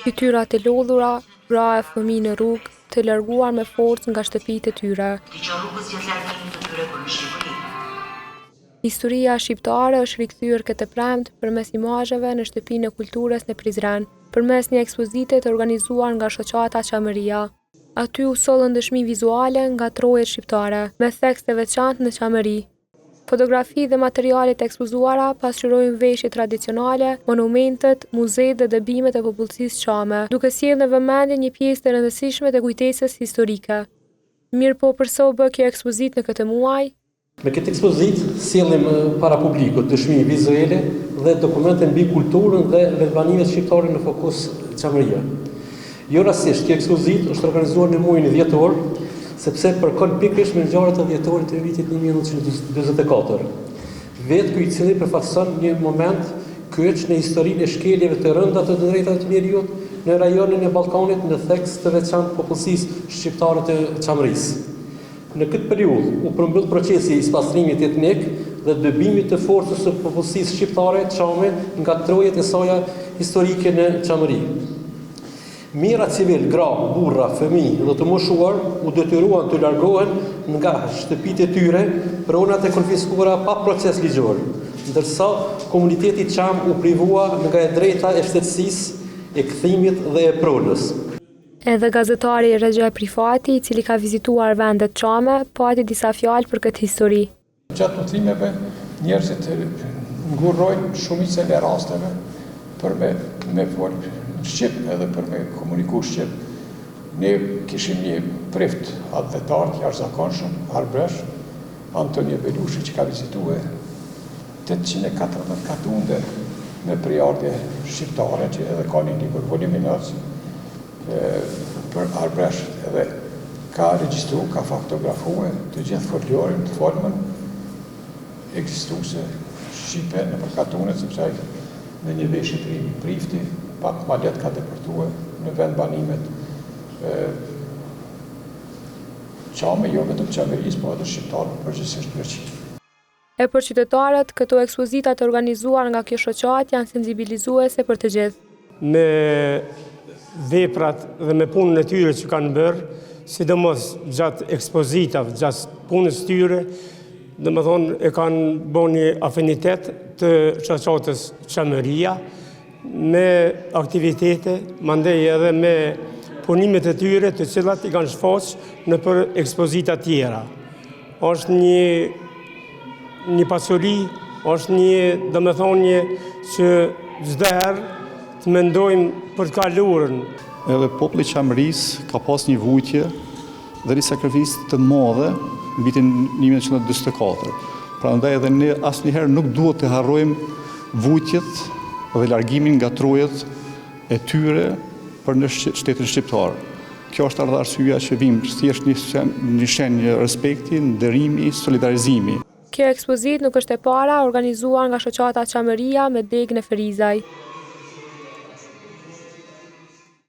Fytyra të lodhura, gra e fëmijë në rrugë, të larguar me forcë nga shtëpitë e tyre. Historia shqiptare është rikthyer këtë të premte përmes imazheve në Shtëpinë e Kulturës në Prizren, përmes një ekspozite të organizuar nga shoqata Çamëria. Aty u sollën dëshmi vizuale nga trojet shqiptare, me theks të veçantë në Çamëri. Fotografi dhe materialet e ekspozuara pasqyrojnë veshjet tradicionale, monumentet, muzetë dhe dëbimet e popullsisë çame, duke sjellë në vëmendje një pjesë të rëndësishme të kujtesës historike. Mirëpo përse u bë kjo ekspozitë në këtë muaj? Me këtë ekspozitë sjellim para publikut dëshmi vizuele dhe dokumente mbi kulturën dhe vendbanimet shqiptare në fokus Çamëria. Jo rastësisht, kjo ekspozitë është organizuar në muajin dhjetor, sepse përkon pikërisht me ngjarjet e dhjetorit të vitit 1944. Vetë ky i cili përfaqëson një moment kyç në historinë e shkeljeve të rënda të të drejtave të njeriut në rajonin e Ballkanit në theks të veçantë popullsisë shqiptare të Çamërisë. Në këtë periudhë u përmbyll procesi i spastrimit etnik dhe dëbimit të forcës së popullsisë shqiptare çame nga trojet e saja historike në Çamëri. Mijëra civilë, gra, burra, fëmijë dhe të moshuar u detyruan të largohen nga shtëpitë e tyre, pronat e konfiskuara pa proces ligjor, ndërsa komuniteti çam u privua nga e drejta e shtetësisë, e kthimit dhe e pronës. Edhe gazetari Rexhep Rifati, i cili ka vizituar vendet çame, pati disa fjalë për këtë histori. Gjatë udhëtimeve, njerëzit ngurrojnë shumicën e rasteve për me me fol shqip edhe për me komuniku shqip. Ne kishim një prift atdhetar të jashtëzakonshëm, arbresh, Antonio Belushi që ka vizitue 840 katunde me prejardhje shqiptare, që edhe ka një libër voluminoz, për arbresh edhe ka regjistru, ka faktografue të gjithë folklorin, të folmën ekzistuese shqipe nëpër katunet, sepse ai me një veshje të ri prifti, pak ma lehtë ka depërtue në vendbanimet çame, jo vetëm Çamërisë, po edhe shqiptarëve përgjithësisht në Greqi. E për qytetarët, këto ekspozita të organizuar nga kjo shoqatë janë sensibilizuese për të gjithë. Me veprat dhe me punën e tyre që kanë bërë, sidomos gjatë ekspozitave, gjatë punës tyre, domethonë e kanë bo një afinitet të shoqatës Çamëria, me aktivitete, mandej edhe me punimet e tyre të cilat i kanë shfaq nëpër ekspozita tjera. është një, një pasuri, është një, domethonë një, që çdo herë të mendojmë për të kaluarën. Edhe populli i Çamërisë ka pas një vujtje dhe një sakrificë të madhe në vitin 1944. Prandaj edhe ne asnjëherë nuk duhet të harrojmë vujtjet dhe largimin nga trojet e tyre për në shtetin shqiptar. Kjo është edhe arsyeja që vijmë, thjesht një një shenjë respekti, nderimi, solidarizimi. Kjo ekspozitë nuk është e para e organizuar nga shoqata Çamëria me degë në Ferizaj.